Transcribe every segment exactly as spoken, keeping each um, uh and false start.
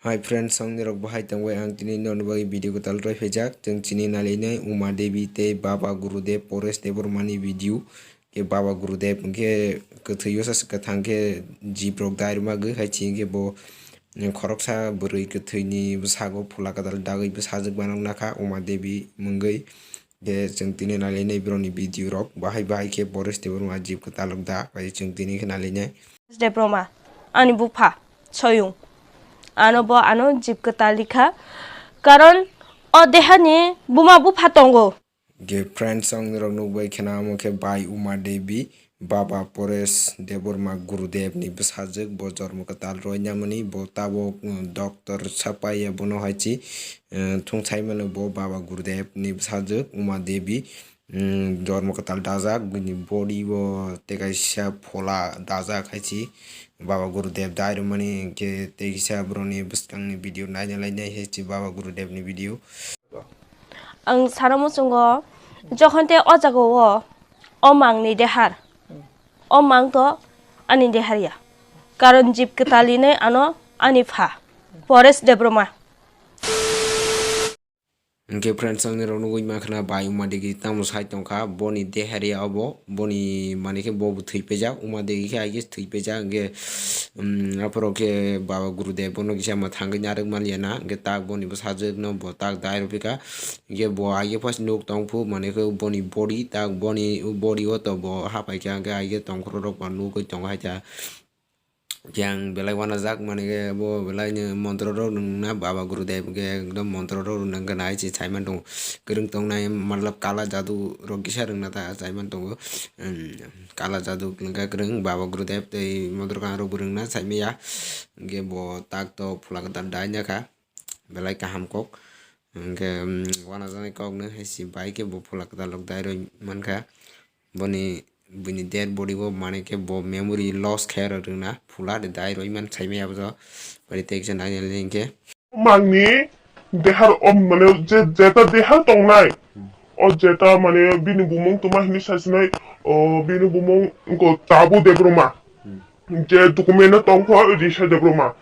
Hi friends, songni rok bahai tongbai ang tini noni bagwi video kwtal roi phaijak. Chwng chini nalainai Uma Devi tei Baba Gurudev Paresh Debbarma ni video. Ke Baba Gurudev hwnkhe kwthwio sa kwthang khe jib rok dai rwmagwi hai chi hwnkhe bo khoroksa bwrwi kwthwini bwsago phola kwtal dagwi bwsajwk banok nakha Uma Devi mungwi. Khe chwng tini nalainai borokni video rok bahai bahai khe Paresh Debbarma jib kwtal rok da bai chwng tini khe nalainai. Debbarma, ani bupha, Soyung. Ano bo ano jib kwtal rikha. Karon o dehani buma bupha tongo. Ge friends song rok nukbai khena amo khe bai Uma Devi, Baba Paresh Debbarma Gurudev ni bwsajwk bo jormo kwtal roinamani bo tabok, mm, doctor sapaiya bono hai chi, eh, thung saimano bo Baba Gurudev ni bwsajwk Uma Devi. Mm, jormo kwtal dajak, bini body bo tei kaisa phola dajak hai chi Baba Gurudev dai rwmani, hwnkhe tei kisa borokni bwskangni video naina lainai hai chi Baba Gurudev ni video. Ang sana muchungo, jokhon tei o jaga o, o mang ni dehar, o mang to ani dehar ya, karon jib kwtal ni ano ani pha, Paresh Debbarma. Hwnkhe friends, ang nirok nugwi mankha na bai Uma Devi tamo sai tongkha, boni deharia obo, boni mani khe bo bo thwi paijak, Uma Devi khe aigis thwi paijak, hwnkhe, um, aphuru khe Baba Gurudev bono kisa mwthangwi narwk manliya na, hwnkhe tak boni bwsajwk no bo tak dai rw phika, hwnkhe bo aigis first nuk tongphu, mani khe boni body, tak boni body o to bo hapaikha, hwnkhe aigis tongkhorok rok bo nugwi tongo hai kha. Khe ang belai uanajak, mani khe bo belai ni montro rok nwngna Baba Gurudev khe ekdom montro rok nwng gana hai se saiman tongo. Kwrwng tongnai matlab kala jadu rok kisa rwngna ta saiman tongo. Em, kala jadu wngkha kwrwng Baba Gurudev tei montro rok bo rwngna saimaya. Hwnkhe bo tak to phola kwtal daina kha. Belai kaham kok. Hwnkhe, em, uanajaknai kok no hai se bai khe bo phola kwtal rok dai rwi mankha. Boni, bini dead body bo mane khe bo memory loss khe rw rwna phula de dai roi man sai maya bo. Bari tei kisa nai nai hwnkhe. Mangni dehar om mane je, jeta dehar tongnai. O jeta mane bini bumung tuma hini sasinai, o bini bumung ko Tabu Debbarma. Je document no tongkho Risa Debbarma.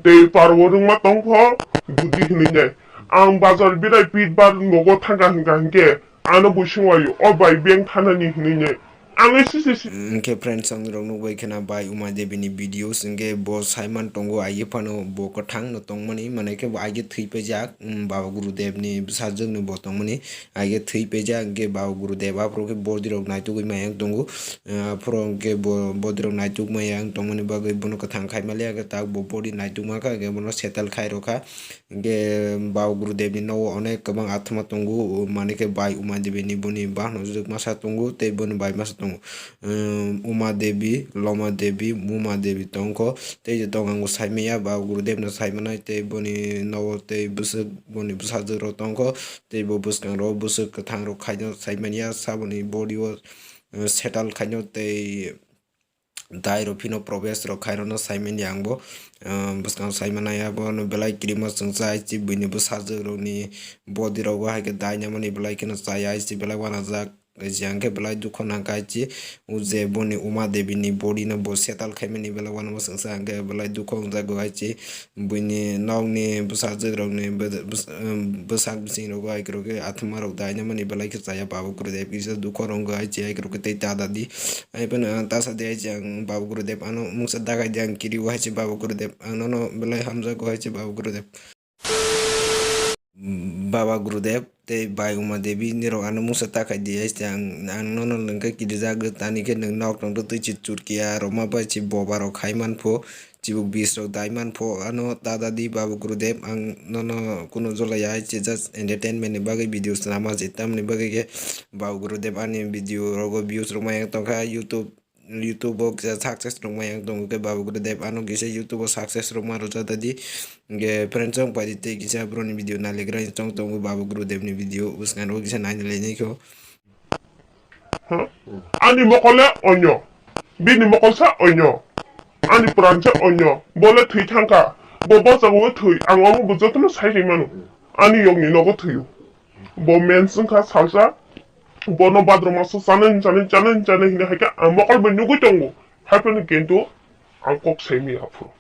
Tei parwo rwngma tongkho Budi hinwi nai. Ang bazar birai pitbar nogo thangkha hwnkha hinkhe ano buising waio o bai bank thanani hinwi nai. Ang sisi si- Hwnkhe friends, ang rok nukbai khena bai Uma Devi ni videos hwnkhe bo saiman tongo aigi phano bo kwthang no tongmani mane khe bo aigi thwi paijak, um, Baba Gurudev ni bwsajwk ni bo tongmani. Aige thwi paijak, hwnkhe Baba Gurudev aphuru khe body rok naitugwi maya wng tongo. Ah, aphuru hwnkhe bo body rok naituk maya wng tongmani bagwi bono kwthang khai maliya, hwnkhe tak bo body naituk mankha, hwnkhe bono settle khai rwkha. Hwnkhe Baba Gurudev ni nogo onek kwbang atma tongo, mane khe bai Uma Devi ni boni bahno jwk masa tongo tei boni bai masa tongo. Ehm, Uma Devi, Loma Devi, Muma Devi tongkho, tei je tongo ang bo saimaya, Baba Gurudev no saimanai, tei boni nogo tei bwswk, boni bwsajwk rok tongkho, tei bo bwskango bwswk kwthang rok khaino saimanya, saboni body o, eh, settle khaino tei dai rok phino provesh rok khairokno saimanya ang bo, eh, bwskango saimanai abo no belai kirima chwngsa hai se buini bwsajwk rokni body rogo hai khe dai namani belai kheno chaya hai se belai uanajak. Jang khe belai dukho nang kha hai se, o je boni Uma Devi ni body no bo settle khaimani belai uanama chwngsa hwnkhe belai dukho wngjago hai se, buini nokni bwsajwk rokni bw-, bws-, bwsak bising rogo hai kwrwkhe athamarok daina mani belai khe chaya Baba Gurudev kisa dukho rwngo hai se hai kwrwkhe tei ta dadi. Hai phano ang ta sa di hai se ang Baba Gurudev ano mungsa dagai di ang kiri o hai se Baba Gurudev ang nono belai hamjago hai se Baba Gurudev. Baba Gurudev tei bai Uma Devi nirok ano mungsa ta khai di hai se ang, ang nono nwng khe kirijak tani khe nwng nok tong twi se churkiya rok ma bai se boba rok khai man pho, chibuk bis rok dai man pho ano ta dadi Baba Gurudev ang nono kuno jolai ya hai se just entertainment ni bagwi video swnama se tamni bagwi khe Baba Gurudev ani video rogo views rok ma yang tong kha YouTube YouTube o kisa success rwkma yang tongo khe Baba Gurudev ano kisa YouTube o success rwkma rwjak tadi. Hwnkhe friends chong paidi tei kisa borokni video nailegra chong tongo Baba Gurudev ni video bwskango kisa naina lainai kho. Ani mokol le onyo, bini mokol sa onyo, ani pran sa onyo, bo le thwi thangkha, bo bwsajagwi thwi, ang omo bo jotono sai rimano, ani yokni nogo thwio, bo mens wngkha salsa. Bono badroma so chanai, chanai, chanai, chanai hini hai khe ang mokol bai nugwi tongo. Hai phano kintu ang kok sai maya aphuru.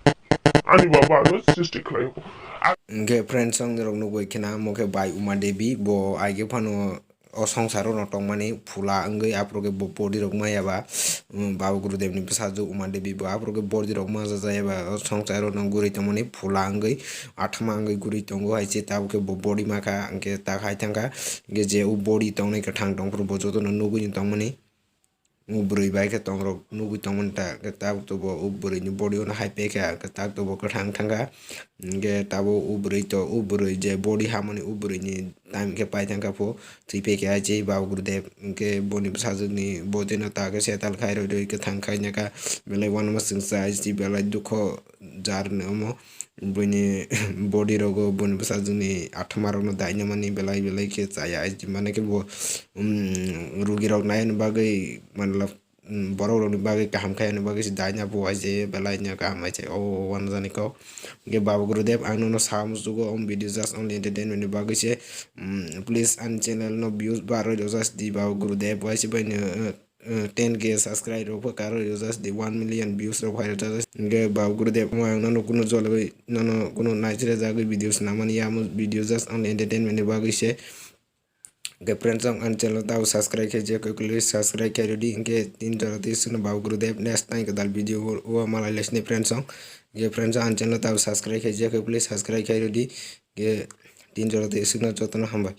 Ani baba ano sristi khlai o. Hwnkhe friends, ang norok nugwi khna, omo khe bai Uma Devi, bo aige phano o songsaro no tongmani phula wngwi, aphuru khe bo body rok maya ba, um, Baba Gurudev ni bwsajwk Uma Devi bo aphuru khe body rok maja jaya ba, o songsaro no guri tongmani phula wngwi, athama wngwi guri tongo hai se, tabuk khe bo body makha, hwnkhe tak hai thangkha, hwnkhe je o body tongnai kwthang tongphuru bo jotono nugwi tongmani. O bwrwi bai khe tongrok nugwi tongmani ta, hwnkhe tabuk to bo o bwrwini body-o no hai pekha, hwnkhe tabuk to bo kwthang thangkha, hwnkhe tabuk o bwrwi to, o bwrwi je body hamani o bwrwini time khe pai thangkha pho, thwi pekha hai se Baba Gurudev, hwnkhe boni bwsajwkni body-no ta khe setal khai rwi rwi kwthang khai naka, belai uanama chwngsa hai se belai dukho jar ni omo. Buini body rogo, buini bwsajwkni athama rokno dainamani belai belai khe chaya, ai mane khe bo, um, rugi rok naina bagwi, matlab, um, borok rokni bagwi kaham khaina bagwi se daina bo, ai je belai no kaham, ai je o wanjani kok. Hwnkhe Baba Gurudev, ang nono sa muchugo, om video just only entertainment ni bagwi se, um, please ani channel no views barwi rwjak di Baba Gurudev, waise bai no, uh, uh, ten K subscribe rok pho karwi rwjak di, one million views rok phai rwjak di. Hwnkhe Baba Gurudev, omo ang nono kuno jologwi, nono kuno naisire jagwi video swnamani ya, omo video just only entertainment ni bagwi se. Hwnkhe friends, ang ani channel tabo subscribe khe je khe, please subscribe khe rwdi. Hwnkhe tin jora twi swkno Baba Gurudev next time kwtal video o, o malai lesni friends, ang hwnkhe friends, ang ani channel tabo subscribe khe je khe, please subscribe khe rwdi. Hwnkhe tin jora twi swkno jotono hambai.